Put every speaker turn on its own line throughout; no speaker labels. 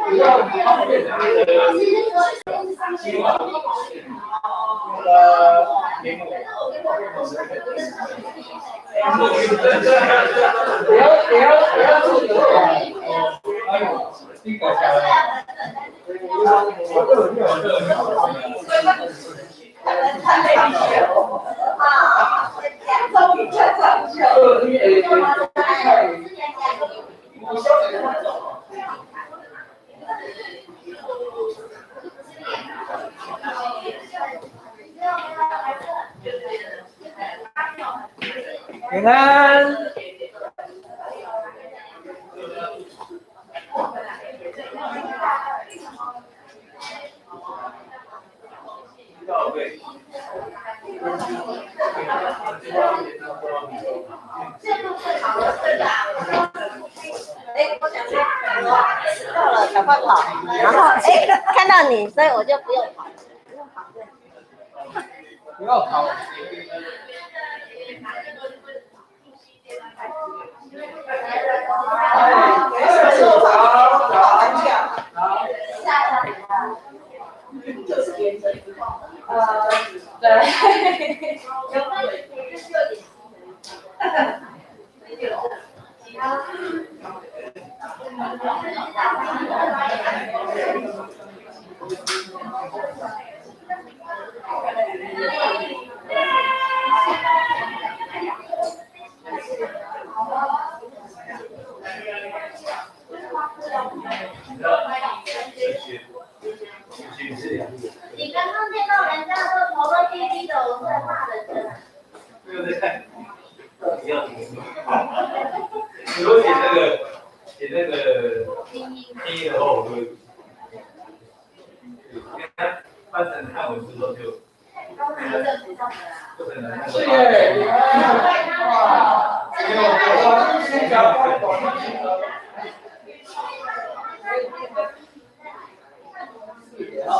比较方便的那个联不要不要不要做的哦，哎呦，你搞啥？平安。
哎，我想说，我迟到了，赶快跑。然后哎，看到你，所以我就不用跑，不用跑，对。
不要跑。
对。你刚刚见到人家都头都低低的，我是在骂人的。
没有在看，到底要怎么？如果写那个拼音的话，我会，翻成汉文字后就，不可能。
是耶，哇，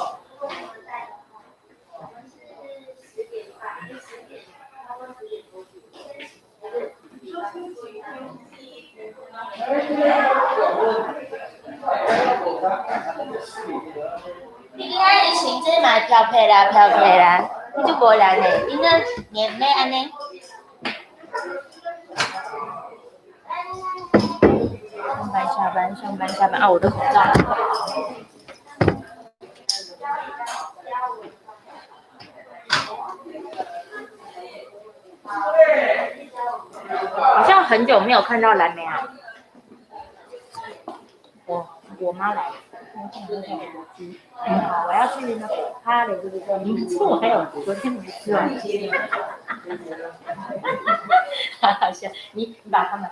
你今仔日穿这嘛飘飘啦，飘飘啦，你就无难的，应该年尾按呢。上班下班，上班下班啊！我的口罩。好像很久没有看到蓝莓啊。我妈来了。嗯，我要去那个哈雷，对不对？你们吃我还有昨天没吃完。好好笑，你把他们。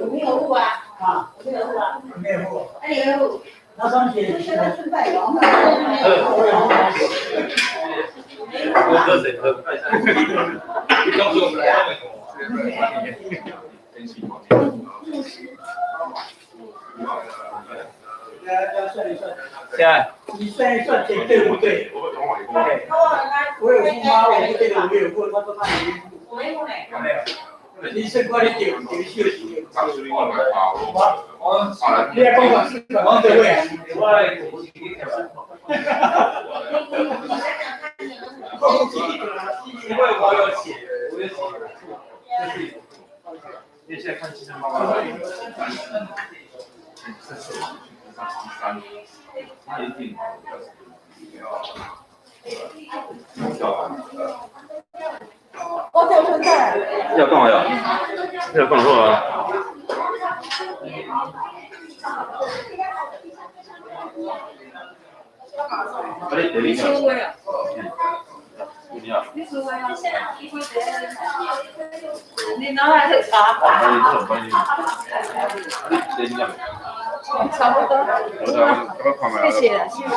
我没有付啊。啊，我没有付啊。
没有付。
那你有付？
那双鞋。
我喝水喝。你告诉我们来。
要算一算。
现在。
你算一算，这对不对？对。我有付吗？我不对的，我没有付。他说他没付。
我没付呢。
没有。
你算过你对，对小是。
我
你来讲讲，讲对不对？
我因为我有写，我有写，就是因为现在看计算报告，三，接近。
我跳出来。
要干嘛呀？要干嘛啊？
你输啊？
你
输啊？你拿来喝茶。差不多。谢谢了，谢谢。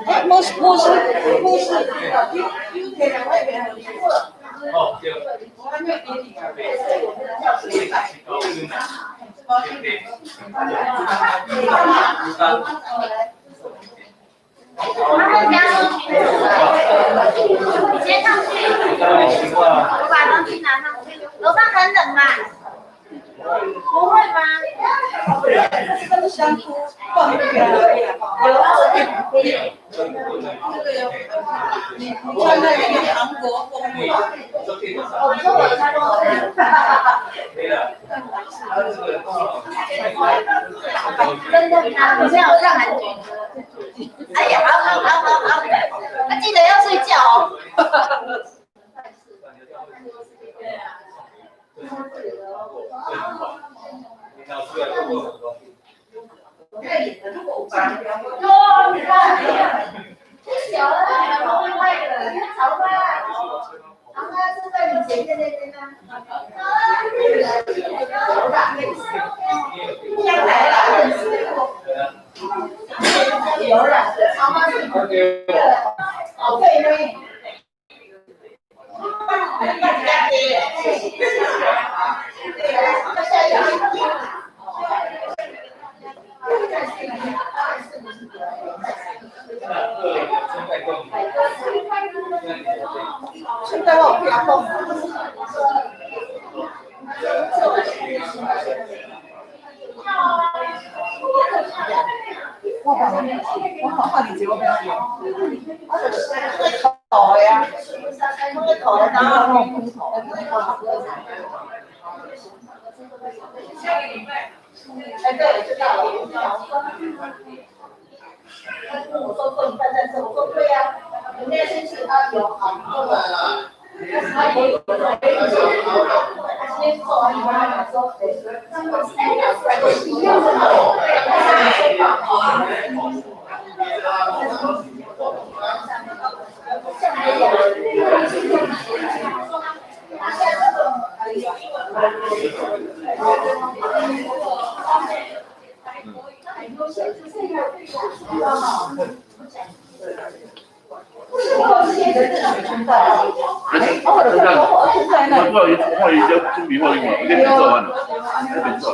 哎，牧師，牧師，牧師。
哦，對。
他們家都群組了，你先上去，我把東西拿上去。樓上很冷嗎？不會嗎？
香菇放一邊，有你穿那個韓國風嗎？
我說我穿過。真的嗎？你現在有上韓劇？哎呀，好好好好好，記得要睡覺哦。哟，你看，太小了，你们会了，你吵吧？然后是在你前面那边呢。下来了，有了，长发是哦，对对。现在我不要动。
我我好怕你结果不要用。
我就是这个头呀，这个头，然后空头。
下个礼拜。
哎，对，知道了。他跟我说做一半在做，我说对呀，人家先去他有好多的，他也有他先做完以后，他说，哎，
我我已经准备好用了，已经做完了，还没做。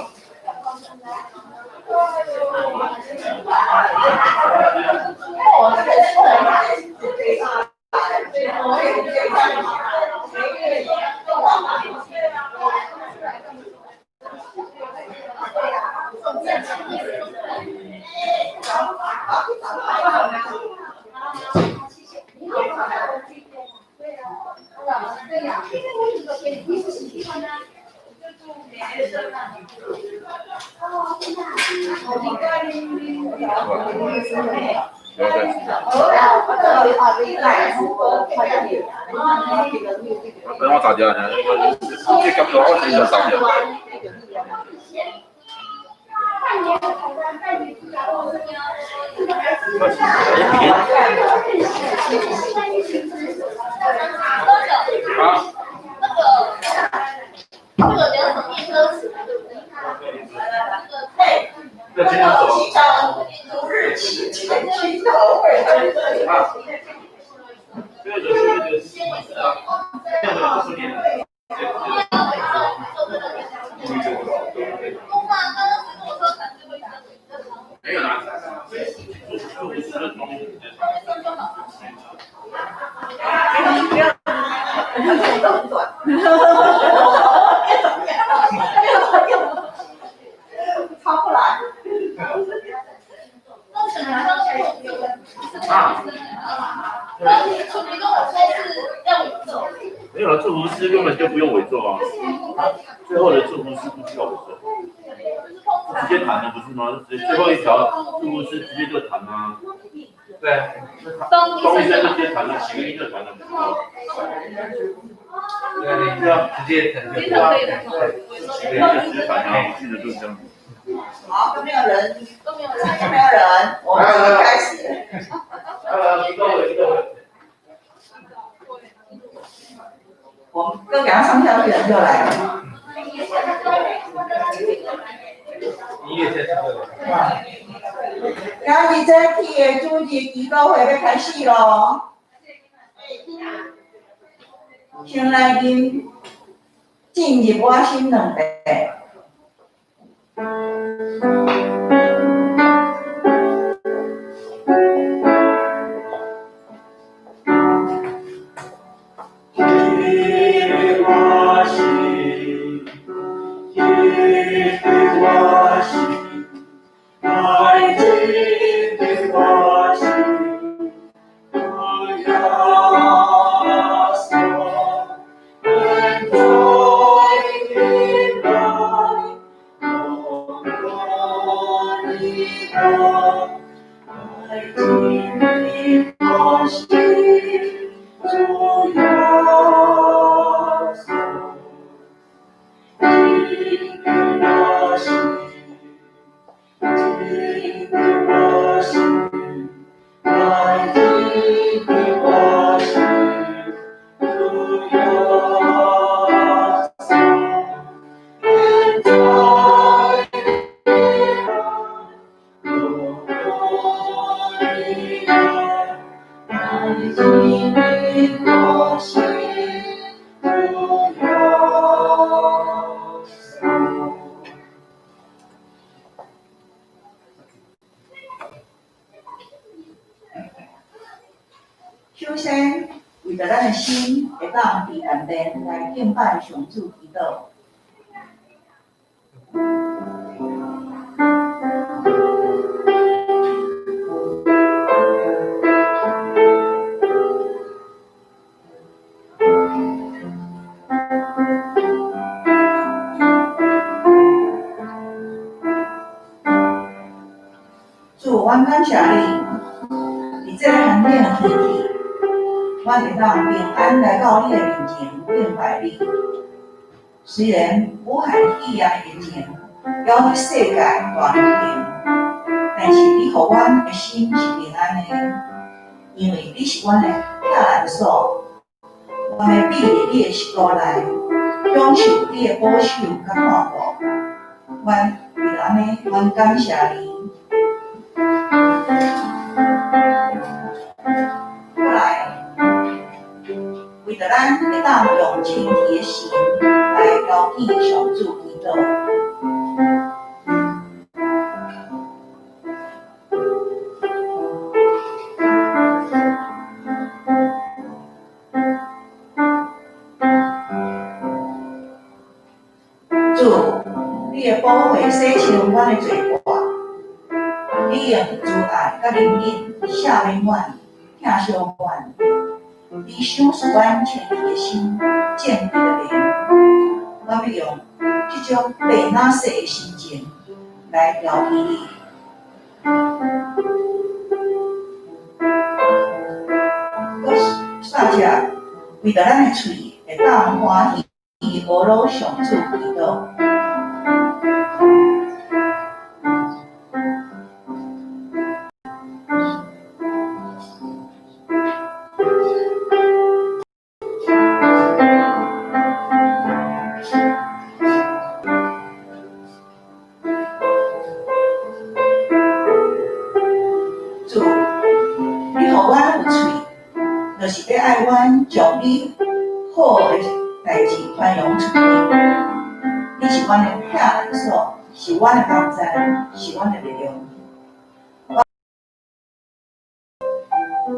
不要再吃。等我打掉呢，我这感觉我自己就打掉。啊。
那个叫什么念歌词对不对？
那今天走。
日起前祈祷会。
啊。这个是那个啊，这个不是念的。没有啦，祝福是东西。
都很短。超不来。
啊。没有了，祝福师根本就不用委座啊。最后的祝福师不需要委座，直接弹的不是吗？直接最后一条祝福师直接就弹啊。对，咚一声就直接弹了，几个音就弹了，不是吗？
对，你就直接弹就
对啊，几个音就直接弹啊，我记得就是这样子。
好，都没有人，都没有人，没有人，我们开始。
一个一个。
我们都给他唱下去，人就来了。
音乐先出来。
今日这起的主日祈祷会要开始咯。先来吟进入我心两遍。首先，为著咱的心会当伫前面来敬拜上主祈祷。主，阮感谢你，伫这个寒冷的天气，阮会当平安来到你的面前敬拜你。虽然武汉肺炎的疫情犹伫世界大流行，但是你予阮的心是平安的，因为你是阮的避难所，阮要避伫你的室内，享受你的保守佮看顾。阮为著按呢，阮感谢你。过来，为著咱会当用清气的心来邀见上主祈祷。主，你的宝血洗清阮的罪过，你用慈爱佮怜悯赦免阮、疼惜阮。你赏赐阮清气的心、正直的灵，我欲用这种白哪洗的心情来邀见你。節，為著咱的喙會當歡喜學老上主祈禱。主，你予阮有喙，就是欲愛阮將你好的代誌傳揚出去。你是阮的避難所，是阮的寶山，是阮的力量。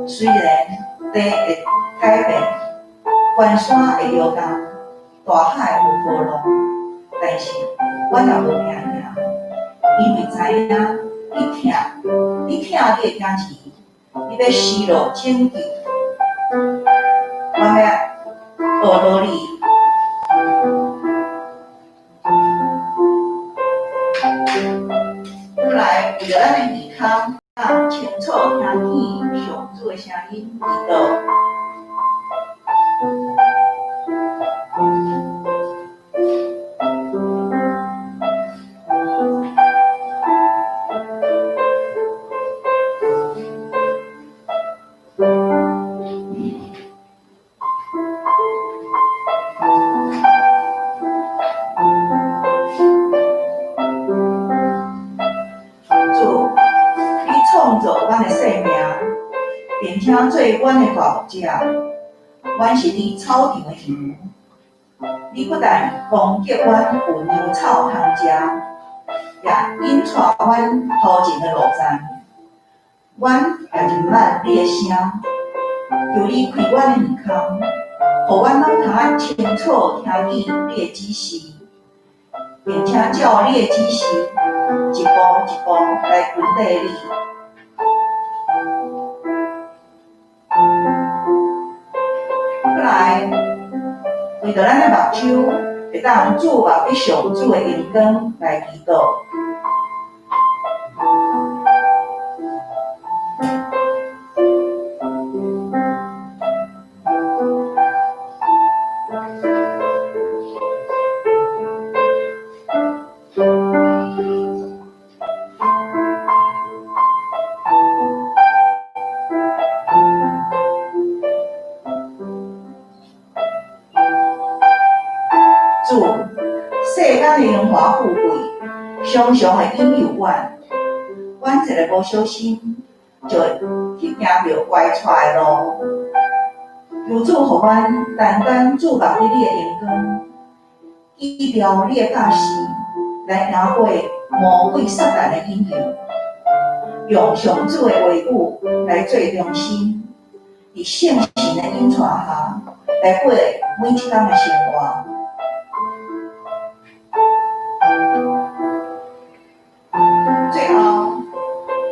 雖然地會改變，關山會搖動，大海有波浪，但是阮也無驚嚇，因為知影你疼，你疼你的囝兒，你欲施落拯救，阮欲學落你。過來，為著咱的耳孔，清楚聽見上主的聲音，祈禱。主，你創造阮的生命，並且做阮的大牧者。阮是佇草場的羊，你不但供給阮有糧草通食，也引帶阮頭前的路站。阮也認捌你的聲，求你開阮的耳孔，予阮攏通清楚聽見你的指示，並且照你的指示，一步一步來跟綴你。過來，為著咱的目睭會當注目佇上主的榮光來祈禱。主，世間的榮華富貴，常常會引誘阮，阮一个無小心，就會去行著歪趖的路。求主予阮單單注目佇你的榮光，記牢你的教示，來贏過魔鬼撒旦的引誘，用上主的話語來做中心，佇聖神的引帶下，來過每一工的生活。最後，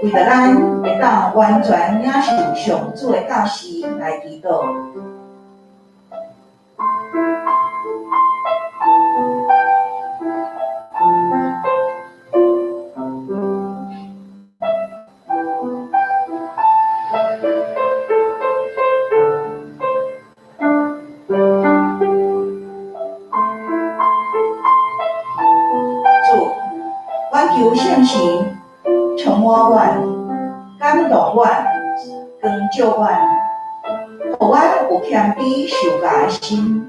為著咱會當完全領受上主的教示來祈禱。主，阮求聖神充滿阮，感動阮，光照阮，予阮有謙卑受教的心，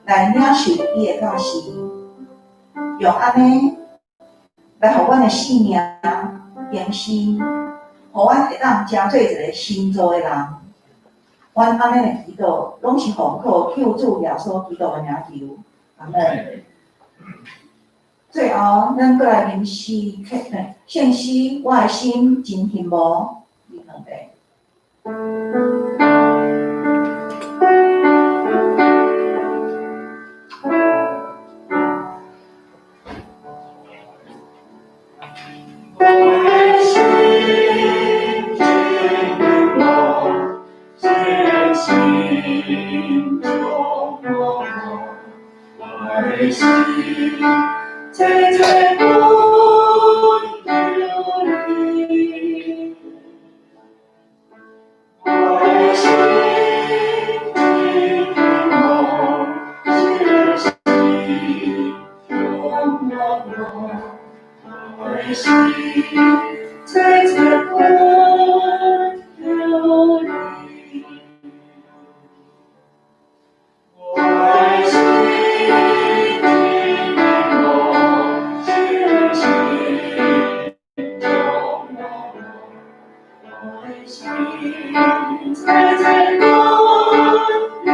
來領受你的教示，用按呢來予阮的性命更新，予阮會當成做一个新造的人。阮按呢的祈禱，攏是奉靠救主耶穌基督的名求，阿們。最後，咱閣來吟詩，聖詩，我的心真興無，你兩遍。
我的心真興無，真心充滿我的心，切切阮求你。我的心真切切阮流离。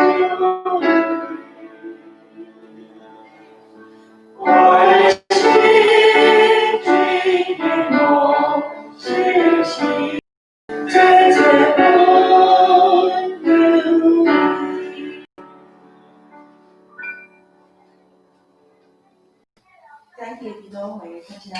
我的心紧紧无星星，切切阮流离。感谢祈祷会大家。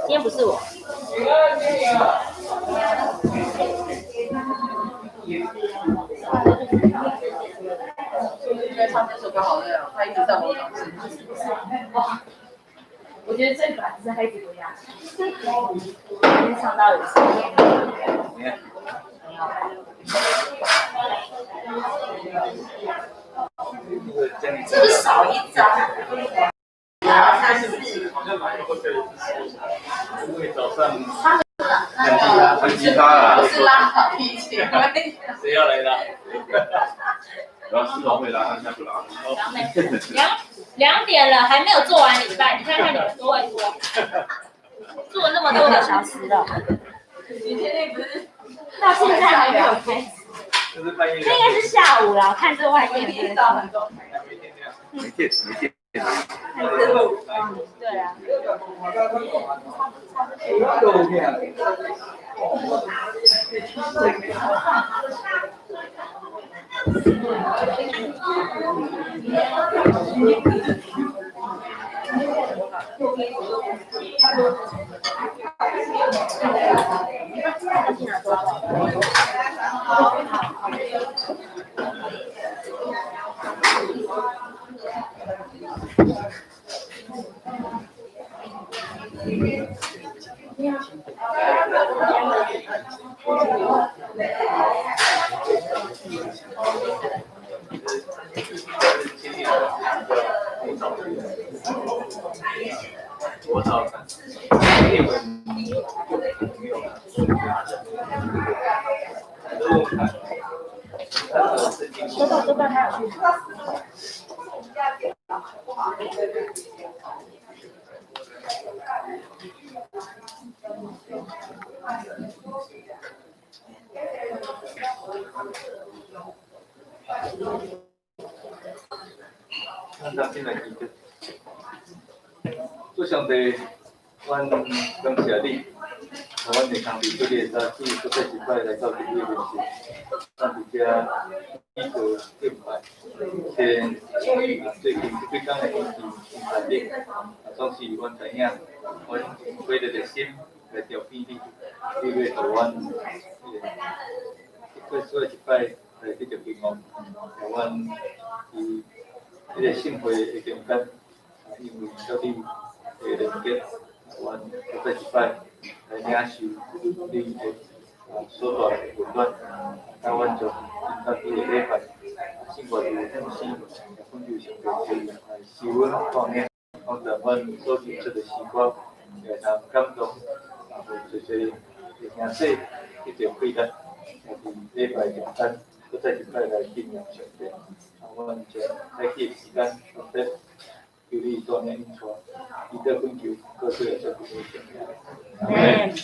今天不是我。
觉得唱这首歌好累哦，他一直在我掌心。
哇，我觉得最烦是他一直给我压起，今天唱到有声音。没有。是不是少一张？二三四。
因为早上
他们那个
吉他啦，
不是拉小提琴，
谁要来拉？
然后四楼会拉，他现在不拉。
2点了，还没有做完礼拜，你看看你们多会做，做那么多个小时了。
你现在不是
到现在还没有开始？
就是半夜。
这应该是下午了，看这外面。
没电，
没电，没电。
对啊。
我早餐，英文没有。
周报周报他有去。
让他进来记得。主上帝，阮感谢你，予阮会通伫这个早起，阁再一摆来到伫你的面前，咱伫遮祈祷敬拜。虽然最近这几工的天气真寒冷，总是阮知影，阮火热的心来调变你，你欲予阮阁再一摆来得著平安，予阮伫这个圣会的中间，因为佮你的连结，阮阁再一摆来领受你的所带来的温暖，甲阮将进到你的礼拜，圣愿有奉献，也恳求上帝来赐阮带领，帮助阮所唱出的诗歌，也会通感动，予济济的兄弟得著快乐，也伫礼拜中间，阁再一摆来敬仰上帝。阮将早起的时间特别求你带领引带，祈祷恳求，告诉耶稣基督圣名。
阿们。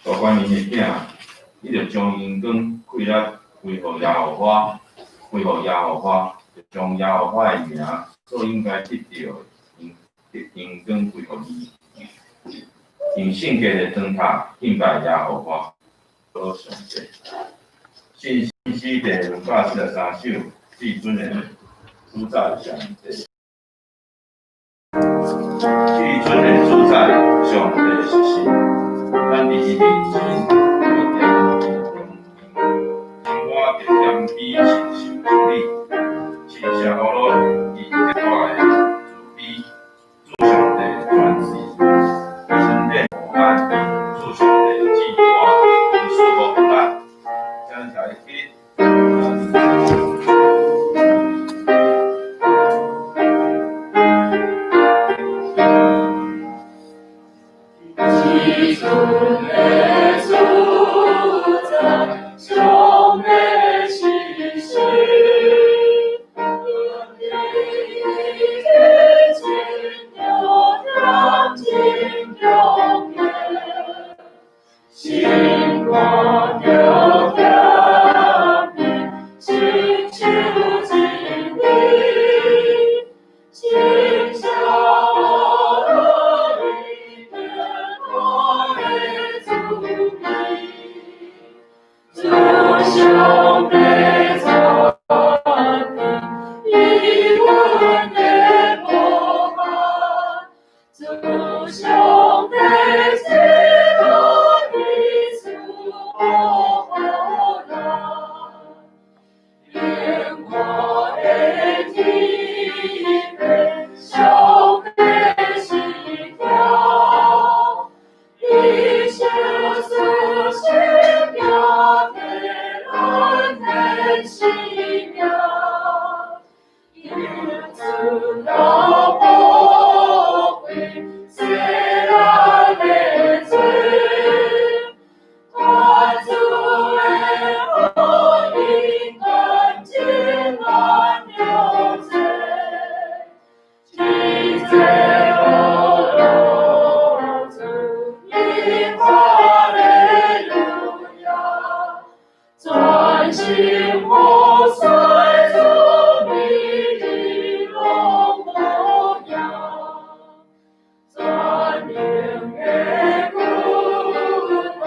大官人的囝，伊就將榮光快樂歸予耶和華，歸予耶和華，就將耶和華的名所應該得著的榮光歸予伊。用聖潔的燈塔敬拜耶和華，上帝。信詩第243首，至尊的主宰上帝。至尊的主宰上帝是神，咱佇伊面前為謙卑，生活著謙卑，承受真理。親像呵囉伊極大的慈悲，主上帝全是恩典和安，主上帝至大，伊賜福予咱。請咱來起。
至尊的主宰，上帝是神，上帝全能，伊阮的无限，主上帝这个意思无予咱，永远的天父，上帝是条，伊相思心行替咱的生命，求主老宝贵，洗咱的罪，愿主的福音干净咱了罪，真济阿罗主，你哈利路亚，专心服侍主，美丽拢无影，全能的君王，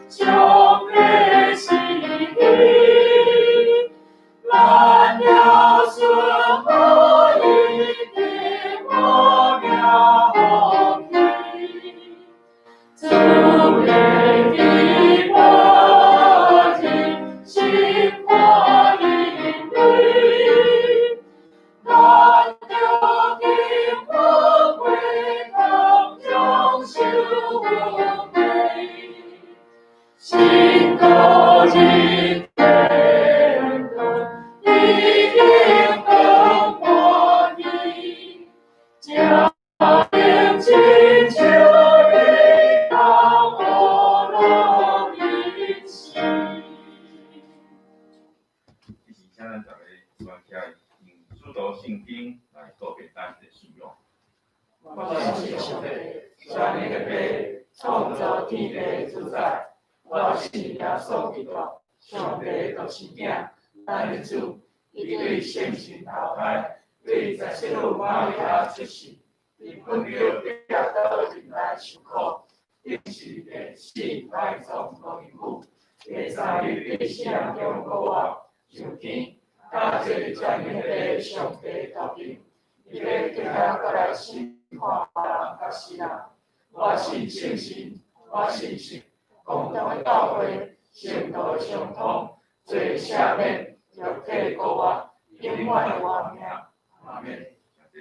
上帝是伊，咱了顺服伊的我命予去，主的礼拜日，心欢喜你，咱着经过过当中受恩惠，信徒日天堂，已经更欢喜，将亲像你人阿罗一生。
这是请咱逐个全起来用使徒信经来告别咱的信仰。
我信上帝，全能的父，创造天地主宰。我信耶稣基督，上帝的独生囝，咱的主，伊對聖神投胎，對在聖母瑪利亞出世，佇本丟彼拉多入來受苦，釘十字架死埋葬落地府，第三日佇死人中復活，上天，加坐佇全能的上帝頭前，伊欲轉來閣來審判活人佮死人。我信聖神，我信聖共同的教會，聖徒的相通，罪赦免，肉體復活，永遠的活命。
阿門。這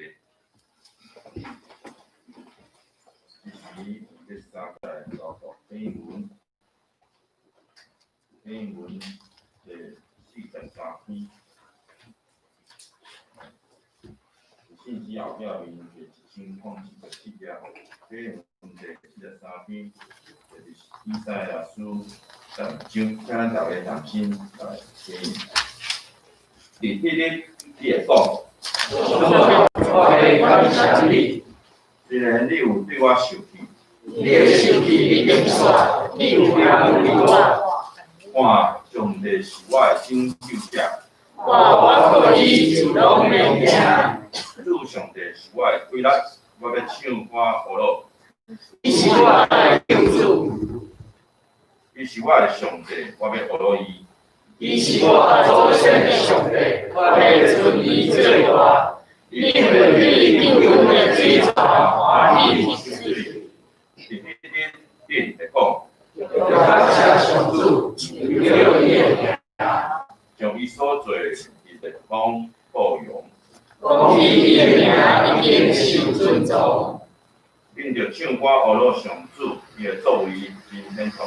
時，這三個來導讀經文，經文第43篇，信息後壁面第1047頁，經文第43篇，就是以賽亞書十二章，請咱逐个同心來聽。佇彼日，你會講，
我會感謝你。
雖然你有對我受氣，
你的受氣已經煞，你有憐憫我。
看，上帝是我的拯救者。
看，我靠伊就攏免驚。
主上帝是我的氣力，我欲唱歌呵咾。
伊是我的救主。
伊是我的上帝，我欲呵咾伊。
伊是我祖先的上帝，我欲尊伊做大。因為你救阮的水泉歡喜。
佇彼日，你會講，
感謝上主，榮耀伊的名。
將伊所做的列邦報揚。
講起伊的名已經受尊崇。
恁著唱歌呵咾上主，伊的作為真顯著。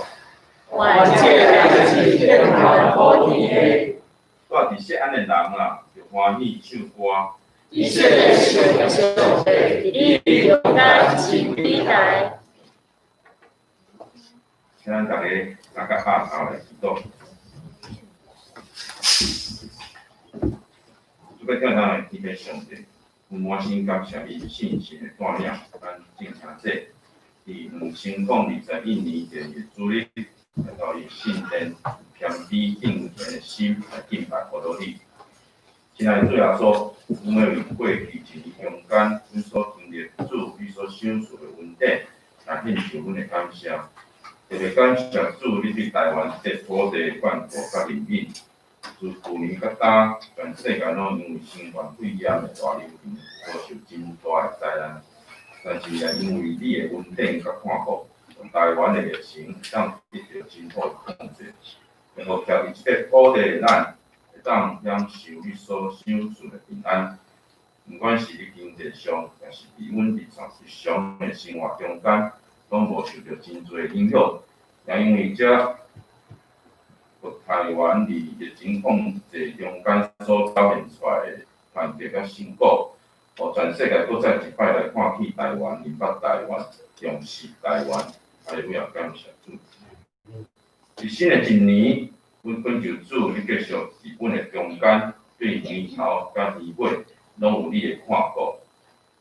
願這代誌天普天下。
住佇錫安的人啊，著歡喜唱歌。
以色列上帝，伊中間真偉大。
請咱逐个三個阿頭來祈禱。主要聽咱的天父上帝，阮滿心感謝你信實的帶領，咱眾兄弟佇2021年第一日主日來到伊聖殿，謙卑敬虔的心來敬拜呵咾你。親愛的主耶穌，阮欲為過去一年中間，阮所經歷主你所賞賜的恩典，來獻上阮的感謝。特别感谢主，你对台湾这土地眷顾佮怜悯。自旧年到今，全世界拢因为新冠肺炎的大流行，遭受真大的灾难。但是也因为你的恩典佮看顾，台湾的疫情会当得到真好的控制，然后徛伫这块土地的咱，会当享受你所赏赐的平安。毋管是伫经济上，抑是伫阮日常日常的生活中间，拢无受著真济影响。也因为这，台湾伫疫情控制中间所表现出来的团结佮成果，予全世界阁再一摆来看起台湾，认捌台湾，重视台湾，哈利路亚，感谢主。伫新的一年，阮恳求主，你继续伫阮的中间，对年头佮年尾，拢有你的看顾，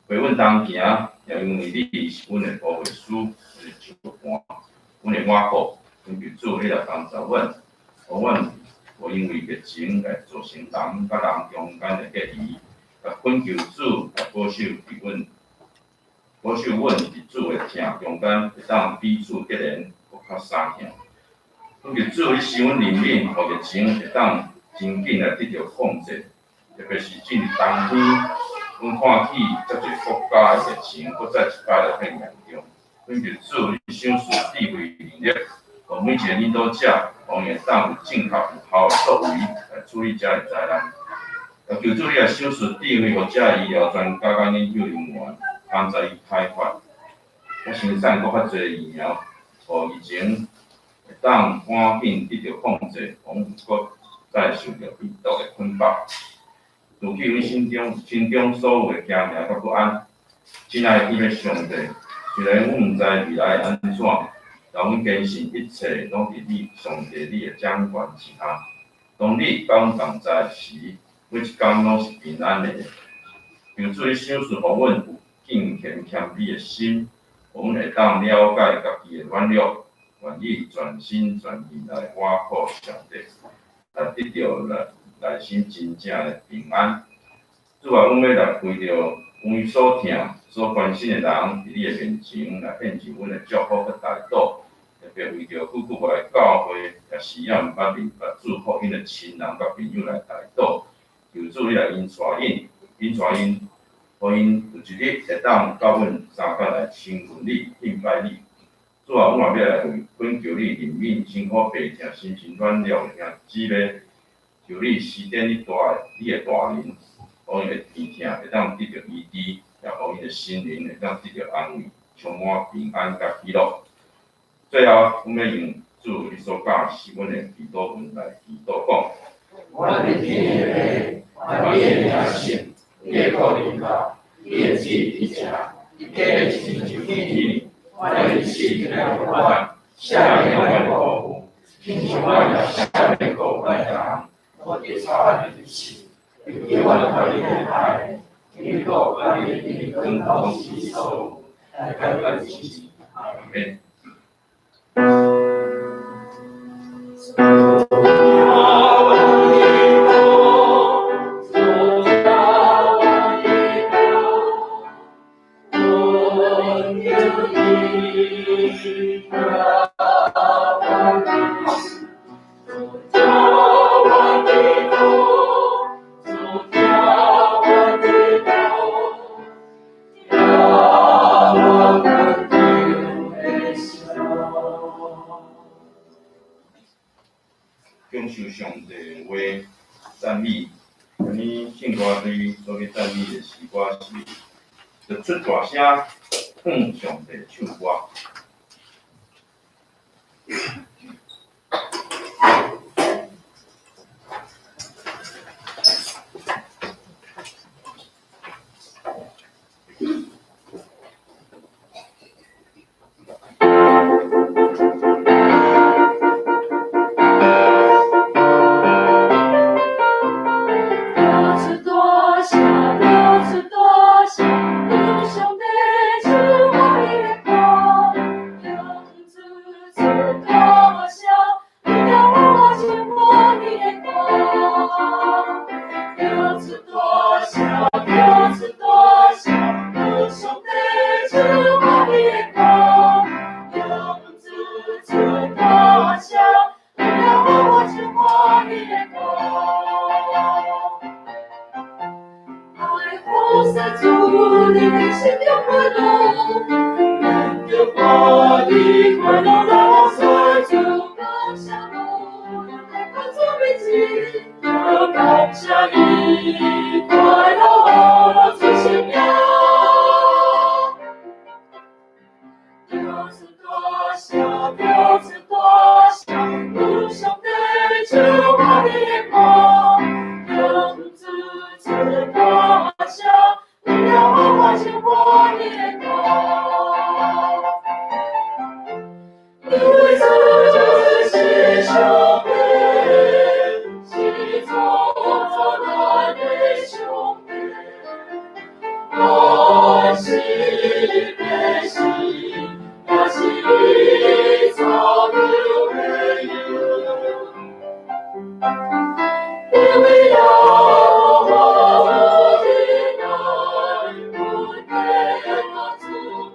陪阮同行，也因为你是阮的保惠师，阮的石伴，阮的倚靠，恳求主，你来帮助阮，予阮无因为疫情来造成人佮人中间的隔离，也恳求主来保守伫阮，保守阮伫主的疼中间，会当彼此结连，阁较相疼。恳求主，你赐阮怜悯，予疫情会当真紧来得著控制。特别是进入冬天，阮看起遮济国家的疫情，阁再一摆来变严重。恳求主，你赏赐智慧能力，予每一个领导者，予𪜶会当有正确有效的作为来处理遮个灾难。也求主你来赏赐智慧，予遮个医疗专家佮研究人员，帮助伊开发，佮生产阁较济疫苗，予疫情会当赶紧得著控制，予毋阁再受著病毒的捆绑。除去阮心中所有的惊吓佮不安。亲爱的天父上帝，虽然阮毋知未来会按怎，但阮坚信一切拢伫你上帝你的掌权之下。当你佮阮同在时，每一工拢是平安的。求主你赏赐予阮有敬虔谦卑的心，予阮会当了解家己的软弱，愿意全心全意来倚靠上帝，来得著内心真正的平安。主啊，阮欲来为著阮所疼、所关心的人，伫你的面前来献上阮的祝福佮代祷，特别为著久久无来教会，也是犹毋捌明白祝福𪜶的亲人佮朋友来代祷。求主你来引带𪜶，引带𪜶，予𪜶有一日会当佮阮相佮来亲近你、敬拜你。主啊，阮嘛欲来为恳求你怜悯辛苦病痛、心情软弱的兄姊妹，求你施展你的大能，予𪜶的病痛会当得著医治，也予𪜶的心灵会当得著安慰，充满平安佮喜乐。最后，阮欲用主你所教示阮的祈祷文来祈祷讲：
阮的天父，愿你的名圣，你的国临到，你的旨意伫遮，天的亲像地，阮的日子来予阮，赦免阮的过犯，亲像阮也赦免过犯的人，莫跌插阮的试，又叫阮脱离祸害，因为国、权柄、荣光拢是你所有，来解阮之时。
阿们。享受上帝的话赞美，啥物圣歌队所欲赞美的诗歌是，就出大声向上帝唱歌。
出大声，出大声，向上帝唱我的歌，向主出大世主，你的心中快乐，咱就欢喜快乐来世主，感谢主，来到主面前，就感谢伊，快乐主圣名。就是大声，就是大声，有上帝就我的光，用主出大声，让我发现我的光。因为主就是上帝，是创造咱的上帝，万事百事。也是伊造的荣耀，因为耶和华的爱，不得那主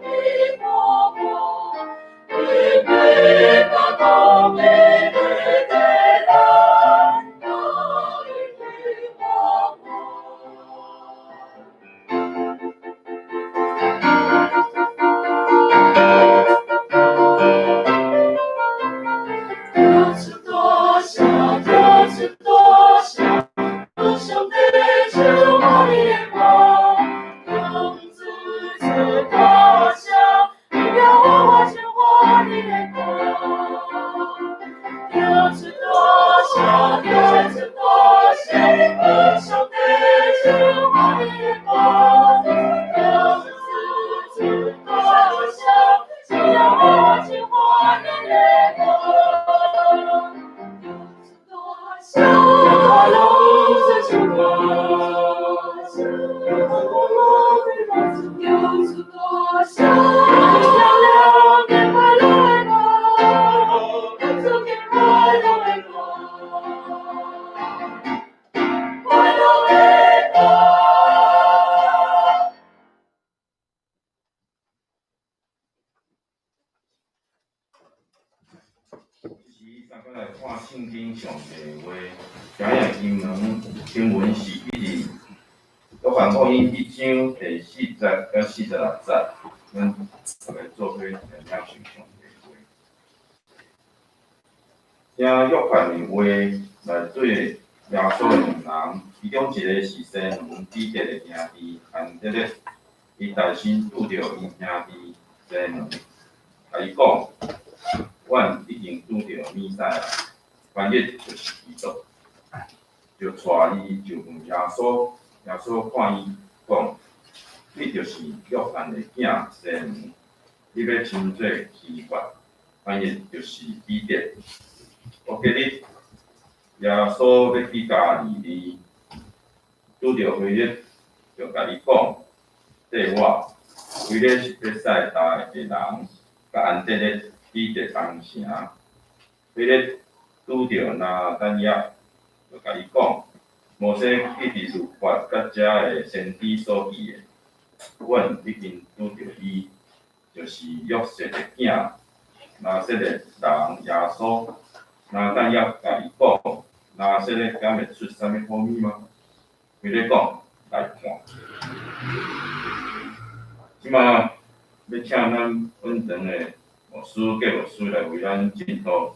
的花花，为被那公义的咱，那的花花。就是大声，有上帝就我的光，用主出大声，让我发现我的光。就是大声，就是大声，有上帝就我的光，用主出大声，让我发现我的光。就是大声，亮亮的快乐的光，主的快乐的光，快乐的光。
是大家来看圣经上帝话，今日经文经文是记伫约翰福音1章第4节到46节，咱大家做伙来领受上帝话。听约翰的话内底耶稣的两人，其中一个是西门彼得的兄弟安德烈，伊大声拄著伊兄弟西门，共伊讲：阮已经拄著弥赛亚，翻译就是基督，就带伊就问耶稣，耶稣看伊讲：你就是约翰的囝西门，你欲称做基法，翻译就是彼得。我今日耶稣欲去加利利，拄著腓力，就共伊讲：缀我。腓力是伯赛大的人，佮安德烈、彼得同城。腓力拄著拿但业，就共伊讲：摩西记伫律法佮遮个先知所记的，阮已经拄著伊，就是约瑟的囝，拿撒勒人耶稣。拿但业共伊讲：拿撒勒敢会出啥物好物吗？腓力讲：来看。这马欲请咱本堂的牧师、郭牧师来为咱证道。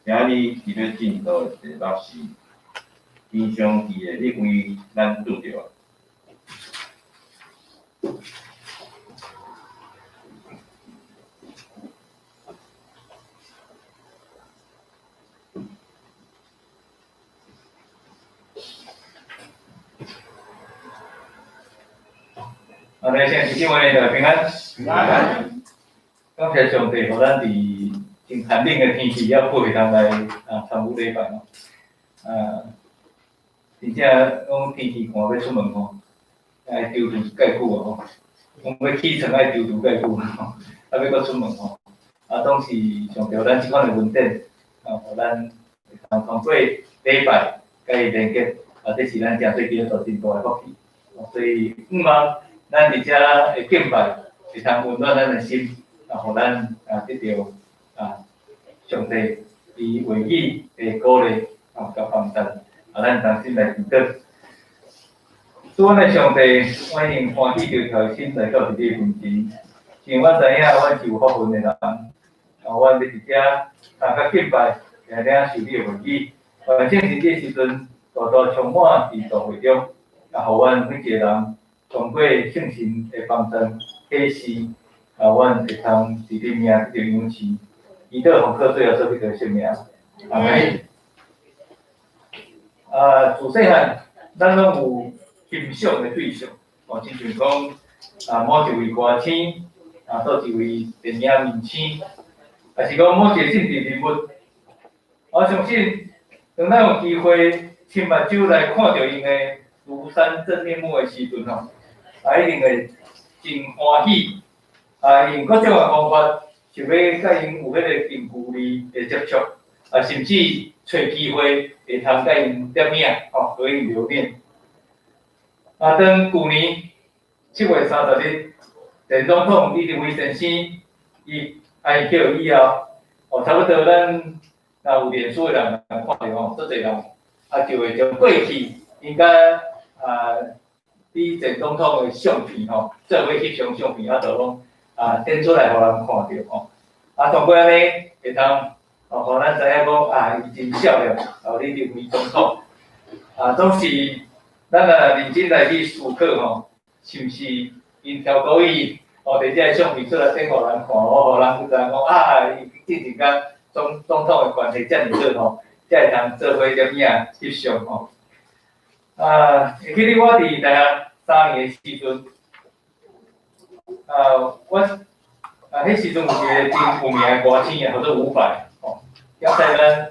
今日伊欲证道的题目是：天上伫的你为咱拄著。
啊，来，先弟兄姊妹平安。平安。感谢上帝，予咱伫真寒冷的天气，犹阁会当来参与礼拜吼。真正讲天气寒欲出门吼，爱踌躇盖久啊吼。讲欲起床爱踌躇盖久吼，欲阁出门吼。总是上帝予咱这款的恩典，予咱会当通过礼拜佮伊连结，这是咱诚做基督徒真大的福气。所以向望咱伫遮的敬拜，会通温暖咱的心，予咱得著上帝伊话语的鼓励，佮帮助，咱同心来祈祷。主阮的上帝，阮用歡喜著調心來到佇你面前，因為阮知影阮是有福分的人，啊，阮欲佇遮通較敬拜，來領受你的話語。願聖神這時陣大大充滿佇大會中，啊，予阮每一個人通過聖神的幫助啟示，啊，阮會通佇你名得著養賜，祈禱奉靠主耶穌基督的聖名，阿們。啊，自細漢，咱攏有欣賞的對象，哦，親像講啊，某一位歌星，啊，佗一位電影明星，抑是講某一個政治人物，我相信，當咱有機會親目睭來看著𪜶的廬山真面目的時陣吼，啊，一定會真歡喜，啊，用各種的方法，想欲佮𪜶有彼個近距離的接觸，啊，甚至揣機會會通佮𪜶攝影，吼，合影留念。啊，當舊年7月30日，前總統李登輝先生伊哀抾以後，哦，差不多咱若有臉書的人看著吼，足濟人啊就會將過去𪜶佮啊李前總統的相片吼，做伙翕相相片啊，就攏啊展出來予人看著吼。啊，通過按呢會通哦，予咱知影講啊，伊真少年，哦，李登輝總統啊，總是咱若認真來去思考吼，是毋是𪜶超故意哦，佇這个相片出來展予人看，哦，予人去知影講啊，伊之前佮總統的關係遮爾好吼，才會通做伙攝影翕相吼。啊，會記得我佇大學三年的時陣，啊，我啊，彼時陣有一個真有名的歌星啊，叫做伍佰，吼，踮在咱